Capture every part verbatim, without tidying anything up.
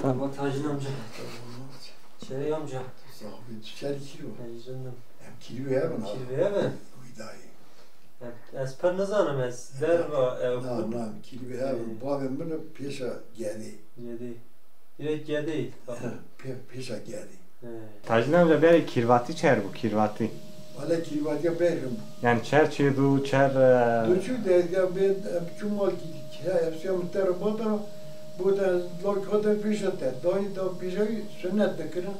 Ama Tacîn amca. Çerê amca. Zahmet, tu çerê kîrî wa? Ez rindim. Em kîrî ve hev in ha. Kîrî ve hev in? Uy dayê. Em, ez pir nizanim, ez derva ew. Na, na, kîrî ve hev in. Ee. Bavê min pêşa gedê. Gedê. Direkt gedê. He, pê-, pêşa gedê. He. Tacîn amca, berê kîrvatî çer bû, kîrvatî. Wele kîrvatîya berê rind bû. Yanî çer çêdû, çer, e, Doçû de ya bê, e, çû mal kî, kî, hepsiya min te re bada, bu de lak hate pêşa te. Dayî da pêşa wî sunnet dikirin.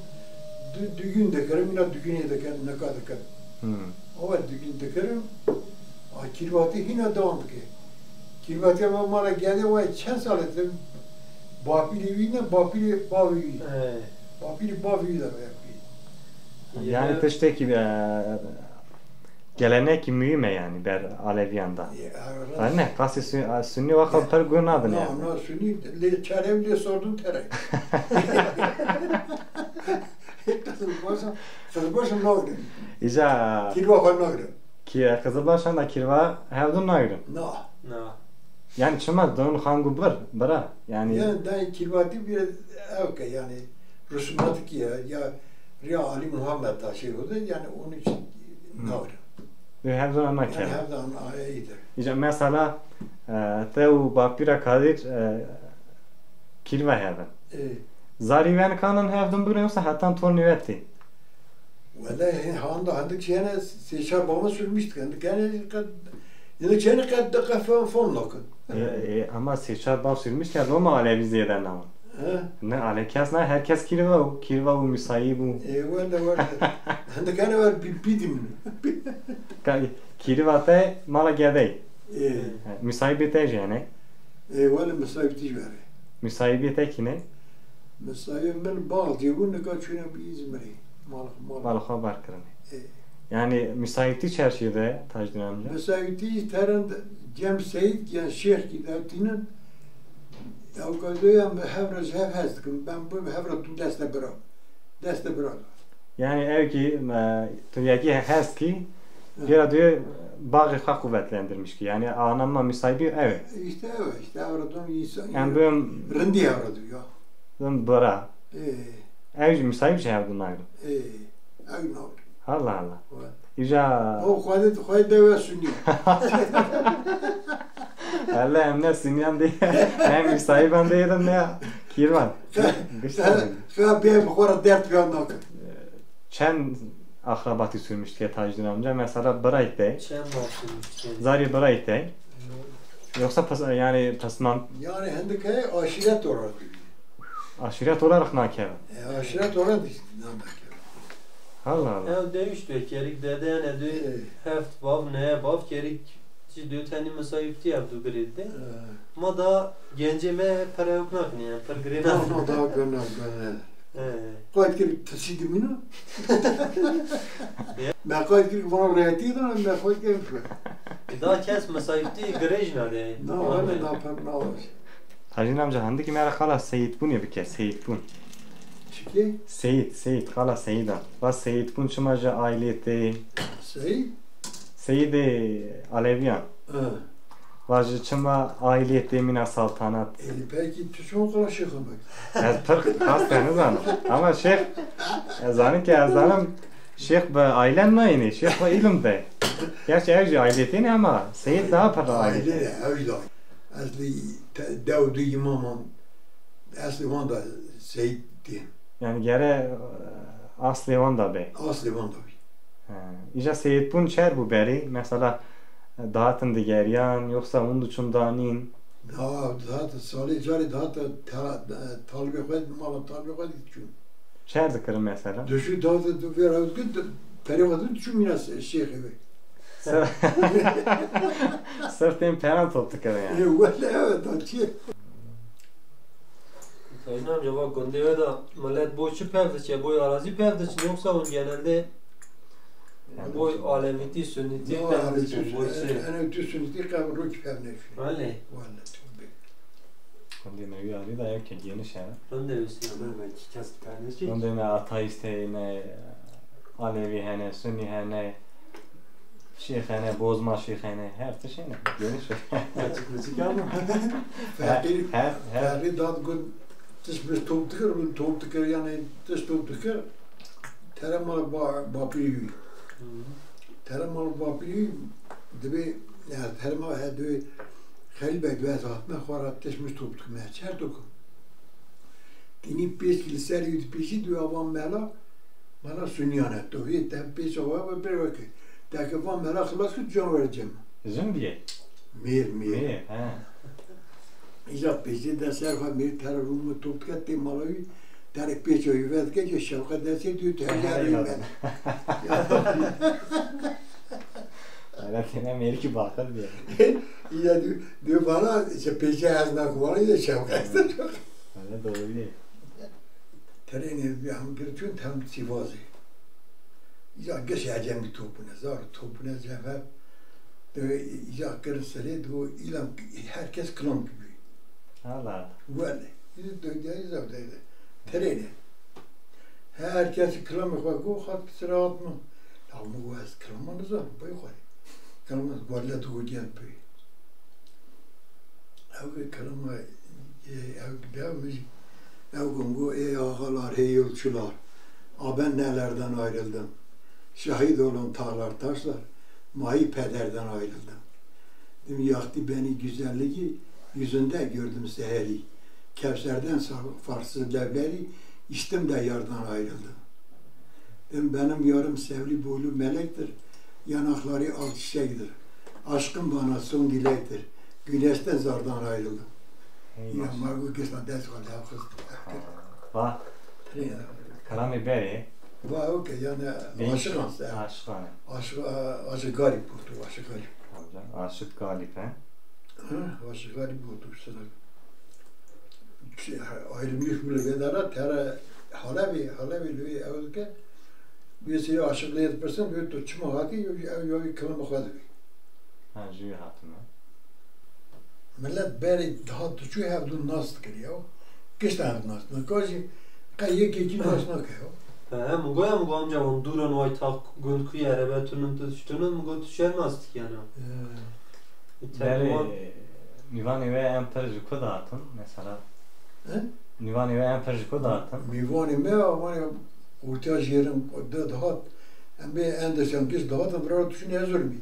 Du-, dügün dikirin, yine dügünê dikirin, nika dikirin. Hmm. Awe dügün dikirin. A kîrvatî hîna dewam dike. Kîrvatîya ma, ma ra gedê, way çend sal etin. Bapîrê wî ne, bapîrê bavê wî. He. Bapîrê bavê wî de yapî. Yanî tiştekî, e, gelenekî muhîm e yanî ber Alevîyan de. E, e, ha ne, qasî su-, e, sunî waxa pir gu nadin yanî. Na, na, sunî lê çerê lê sordun tere. Qizilbaşa, qizilbaşa nagrin. Îca kîrva xo nagrin. Kî-, qizilbaşan da kîrva hevdun nagrin. Na. Na. Yanî çima don xangu bir, bira. Yanî. Yanî dayê kîrvatî bir ev ke yanî rusumatî kî ya, ya Riya Ali Muhammed da şey oldu, yanî onun için nagrin. Ve hevdun ama yanî kere. Hevdun ama iyidir. Îca mesela, e, te û bapîra Kadir, e, kîrva hevin. E. Zarî wen kanin hevdun bigrin yoksa hetan tornî vetî? Wele, he, handa, handik çene sê çar bama sürmüştük. Handik yani qed, yani çene qed de qefan fon nakın. E, e, ama sê çar bav sürmüştük ya, Roma Alevi zêde naman. He? Ne ale kes na, herkes kîrva û, kîrva û müsayib û. E, wele, wele. Handik yani ver bi-, bidim. Ka-, kîrva te mala gedey. E. He, müsayib te jene. E, wele müsayib te jene. Müsayib te kîne? Mesayê min bal dîbû, nika çûne bi Îzmirê. Mal, mal. Mal xo bar kirine. E. Yanî misayîtî çerçî de, Tacdîn amca? Misayîtî teren de Cem Seyîd, yan Şêx kî de tînin. Ew gazoya mi hev ra ji hev hes dikin. Ben bu hev ra tu deste bira. Deste bira. Yanî ew kî, e, tu yekî hes kî, hı, gera diyor, bağı xwe kuvvetlendirmiş ki. Yanî anama misayîtî ew. İşte ew, işte ew ra dûn însan. Yanî bu rindî ew ra dûn ya. Zim bira. Ê. Ew jî misayîb jî hevdu nagrin. Ê, ew nagrin. Allah Allah. Evet. Îca. O xwedê, xwedê dewe sunî. Hele em ne sunîyan de, hem misayîban de yedim ne kîrvan. Gişt. Xeya bê bi xwe ra dert piyan nakin. Çend akrabatî sürmüş ke Tacdîn amca? Mesela birayt de. Çend mal sürmüş ke? Zarî birayt de. Yoksa pes-, yani pesman. Yani hendikê aşiret olarak. Aşiret olarak nakeve. E, aşiret olarak da nakeve. Allah Allah. Ew dewîş do kerik dede ne do, evet, heft bav, ne bav kerik, ci do tenî misayîbtî ev do girêdî. Evet. Ma da gencê me pir ewk nakine, yani pir girê nakine. No, no, daha gönül, gönül. Evet. Qayt kerik tisî dimîno. Me qayt kerik vana rehetî da, me qayt kerik. Da kes misayîbtî girêj nade. Na, öyle da pir na. Tacdîn amca, hindikî me ra qala Seyîtbûnê bike, Seyîtbûn. Çikê? Seyît, Seyît, qala Seyîdan. Va Seyîtbûn çima ji aîlê te? Seyît? Seyîdê Alevîyan. Hı. Va ji çima aîlê te mîna saltanat? E, belkî tu çima qala şêxan bike? Ez pir qas te nizanim. Ama şêx, ez zanim ki ez zanim şêx bi aîlen nayînê, şêx bi îlim de. Gerçi ew jî aîlê te nê ama Seyîd daha pir aîlê. Aîlê de, ew jî de. Eslî te-, dew du îmaman, eslî wan da Seyîd dî. Yani gere, e, aslê wan da bê. Aslê wan da bê. He. Îja Seyîdbûn çer bû berî? Mesela, e, dihatin digeriyan, yoksa hûn diçûn danîn? Na, dihatin salê carê dihatin ta-, e, talibê xwe, mala talibê xwe diçûn. Çer dikirin mesela? Duşu dihatin tu vêra gid, perê xwe diçûn mîna se-, şêxê ve. Sırf, sırf tên peran top dikirin yani. E, wele evet, ha çi? Tacdîn amca, va gundê we de milet boy çi pev diçe, boy arazî pev diçin, yoksa hûn genelde boy alevîtî, sunîtî pev diçin, boy çi? Ene tu sunîtî qew rok pev nêşin. Belê. Wele tu bê. Gundê me wî alî de ew ke geniş e. Gundê wî sî. Gundê me çi kes pev nêşin. Gundê me ateîst ê, ne Alevî hene, sunî hene, şêx hene, bozma şêx hene, her tişt hene. Geniş e. Açık açık ama. Her, her, her. Ferqî dad gund Tiş mi top dikir, mi top dikir, yanî tiş top dikir. Tere mala ba-, bapîrî wî. Tere mala bapîrî wî, dibê, yanî tere mala he dibê Xelîl Bey, dibê ez hatme xo ra tiş mi top dikir, me çer to kim. Tînî pêç li serî wî di pêçî, dibê a van mela, mela sunîyan e. To vê te pêça wa ve pê weke. Te ke van mela xilas kir, can ver cem. Jin bîye? Mêr, mêr. Mêr, he. Îca pêçê de ser xwe mêr tere rûn mi top dike tê mala wî, tere pêça wî vedike, ke şewqe destê dû te her yer wî vet. Hele têne mêrikî baqil bîye. Îca dû, dû vana, işte pêçê ez nakim vana, îca şewqe ez de çok. Hele doğru bîye. Terênê hem girçûn hem sîvazê. Îca giş ecemî topune, zar topune cefef. De îca kirin serê, de îlan herkes kilam gibi. Allah. Wele. Îca de, de, de, de. Terêne. Herkes kilamê xo go, xat sıra atma. Ya mi go ez kilama nizan, bay xo. Kilama wele de go gel bi. Ew ke kilama, e, ew, ew, ew gungo, ey ağalar, hey yolcular. A ben nelerden ayrıldım. Şahit olun tağlar, taşlar, mahi pederden ayrıldım. Dim yaktı beni güzelliği, yüzünde gördüm seheri. Kevserden sar-, farksız levleri, içtim de yardan ayrıldım. Dim benim yarım sevli boylu melektir, yanakları al çiçektir. Aşkım bana son dilektir. Güneşten zardan ayrıldım. Ey ya maşallah. Ma go gişta dest xo lew xist. Va. Ya. Kelamê berê. Va, okey, yani aşık aslında. Aşık, aşık, aşık Galip oldu, aşık Galip. Tamam canım, aşık Galip, he? Ha, aşık Galip oldu sana. Şey, ayrılmış bile vedara, tera Halebi, Halebi lüye evde. Bir sürü aşık lüye person, bir to çima hati, yo, yo, yo, kilama xo de. Ha, jüye hatime. Milet berê daha diçû hevdû nas dikir ya. Gişta hev nas. Nika jî qe yekê kî nas nake ya. He, he, mi goya, mi go amca wan dûran way taq gund kuy erebe tunun tu ştunun, mi go tu şer nas dikiyana. He. Berê, mîvanê we en pir ji ku de hatin mesela? He? Mîvanê we en pir ji ku de hatin? Mîvanê me, aman ya, ortaya jêrin de, de hat. Em bê endeşan giş de hatin, vira tu şun Erzurumî.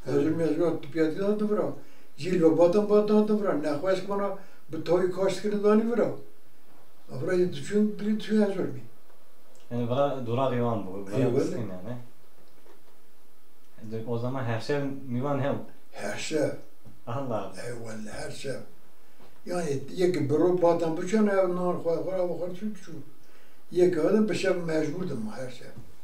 Erzurumî, Erzurumî, tu piyatî de hatin vira. Jîl ve batan batan hatin vira. Nexweş bana bi tawî kaşt kirin danî vira. Vira yê tu şun, biri tu şun Erzurumî. Yani vira durağê wan bu, vira diskin yani. O zaman her şev mîvan hew? Her şev. Allah Allah. Eyvallah, her şev. Yani yekî bi ro batan biçan ew nan xwe, xwe ra xwe çû çû. Yekî adam bi şev mecbur dim her şev.